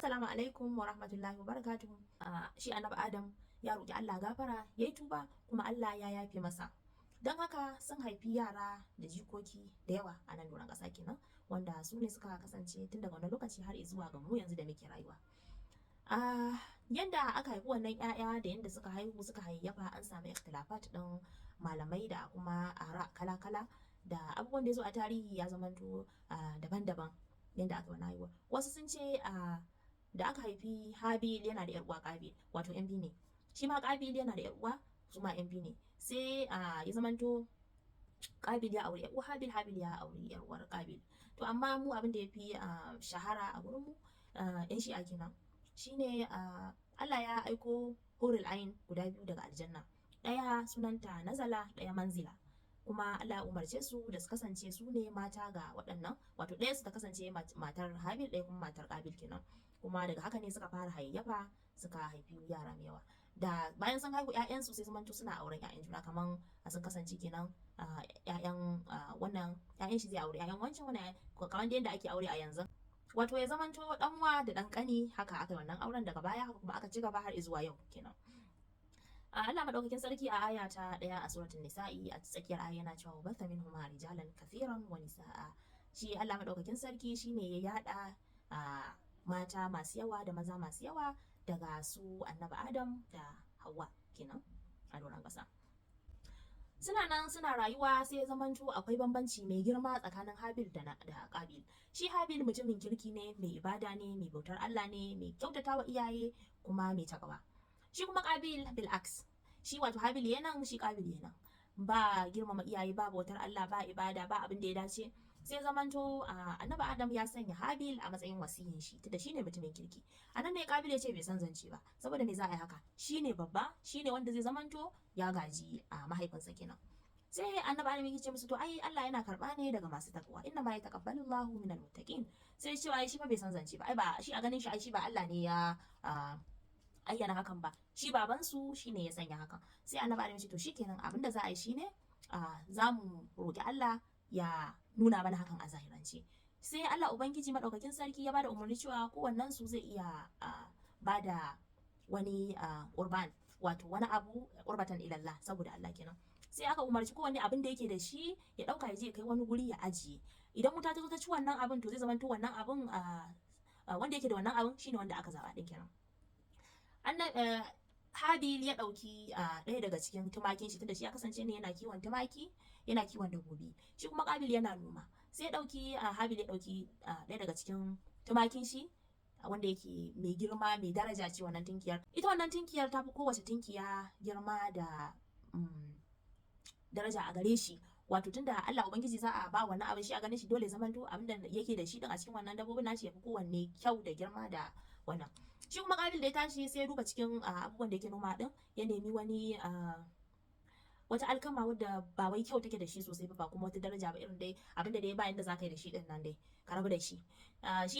Assalamu alaikum wa rahmatullahi wa barakatuhu. Shi Annabi Adam ya roƙi Allah gafara, ya yi tuba, kuma Allah ya yafe masa. Don haka sun haifi yara da jikoki da yawa a nan doron ƙasa kenan, wanda su ne suka kasance tun daga wani lokaci har zuwa ga mu yanzu da muke rayuwa. Yanda aka haifi wannan 'ya'ya da yanda suka haihu, suka hayayyafa, an samu ikhtilafat ɗin malamai da kuma ara kala-kala, da abubuwan da ya zo a tarihi ya zamanto daban-daban yanda aka wannan haihuwa. Wasu sun ce da aka haifi Habil, yana da 'yar uwa Qabil, wato 'yan biyu ne. Shi ma Qabil yana da 'yar uwa, su ma 'yan biyu ne. Sai ya zamanto Qabil ya auri 'yar uwar Habil, Habil ya auri 'yar uwar Qabil. To amma mu abin da ya fi shahara a gurin mu 'yan Shi'a kenan, shine Allah ya aiko hurul ain guda biyu daga aljanna. Ɗaya sunanta Nazala, ɗaya Manzila. Kuma Allah ya umarce su da su kasance su ne mata ga waɗannan, wato ɗaya su ta kasance matar Habil, ɗaya kuma matar Qabil kenan. Kuma daga haka ne suka fara hayayyafa, suka haifi yara mai yawa. Da bayan sun haihu ƴaƴansu, sai zamanto suna auren ƴaƴan juna, kaman sun kasance kenan ƴaƴan wannan, ƴaƴan shi zai aure ƴaƴan wancan, wannan, kamar yadda ake aure a yanzu. Wato ya zamanto ɗan wa da ɗan ƙani, haka aka yi wannan auren daga baya, haka kuma aka ci gaba har zuwa yau kenan. Allah Madaukakin Sarki a aya ta 1 a Suratul Nisa'i, a tsakiyar aya, yana cewa: "Wa batha minhuma rijalan kathiran wa nisaa." Shi Allah Madaukakin Sarki shine ya yada mata masu yawa da maza masu yawa daga su Annabi Adam da Hawwa kenan a doron ƙasa. Suna nan suna rayuwa, sai ya zamanto akwai bambanci mai girma tsakanin Habil da Qabil. Shi Habil mutumin kirki ne, mai ibada ne, mai bautar Allah ne, mai kyautata wa iyaye, kuma mai takawa. Shi kuma Qabil bil aks, shi wato Habil yanan, shi Qabil yanan, ba girmama iyaye, ba bautar Allah, ba ibada, ba abin da ya dace. Sai zamanto Annabi Adam ya sanya Habil a matsayin wasiyin shi, tunda shine mutumin kirki. A nan ne Kabil ya ce bai san zance ba, saboda me za a yi haka? Shine babba, shine wanda zai zamanto ya gaji a mahaifinsa kenan. Sai Annabi Adam yake ce musu, to ai Allah yana karba ne daga masu takwa, "Inna ma yataqabbalu Allahu minal muttaqin." Sai cewa shi fa bai san zance ba, ai ba shi a ganin shi, ai shi ba Allah ne ya ayyana hakan ba, shi baban su shine ya sanya hakan. Sai Annabi Adam ya ce, to shikenan, abinda za a yi shine za mu roki Allah ya nuna mana hakan a zahirance. Sai Allah Ubangiji Madaukakin Sarki ya bada umarni cewa kowannen su zai iya bada wani qurban, wato wani abu qurbatan ilallah, saboda Allah kenan. Sai aka umarci kowanne abin da yake da shi ya dauka, ya je kai wani guri ya ajiye. Idan wuta ta zo ta ci wannan abin, to zai zama to wannan abin, wanda yake da wannan abin shine wanda aka zaba din kenan. Habil ya ɗauki ɗaya daga cikin tumakin shi, tunda shi ya kasance ne yana kiwon tumaki, yana kiwon dabbobi. Shi kuma Qabil yana noma. Sai ya ɗauki, Habil ya ɗauki ɗaya daga cikin tumakin shi wanda yake mai girma, mai daraja ce wannan tunkiyar. Ita wannan tunkiyar ta fi kowace tunkiya girma da daraja a gare shi. Wato tunda Allah Ubangiji za a ba wannan abin, shi a ganin shi dole zamanto abin da yake da shi din a cikin wannan dabbobin nashi ya fi kowanne kyau da girma da wannan. Shi kuma Kabil da ya tashi, sai ya duba cikin abubuwan da yake noma din, ya nemi wani wata alkama wadda ba wai kyau take da shi sosai ba, ba kuma wata daraja ba, irin dai abin da dai ba yanda za ka yi da shi din nan dai, ka rabu da shi. Shi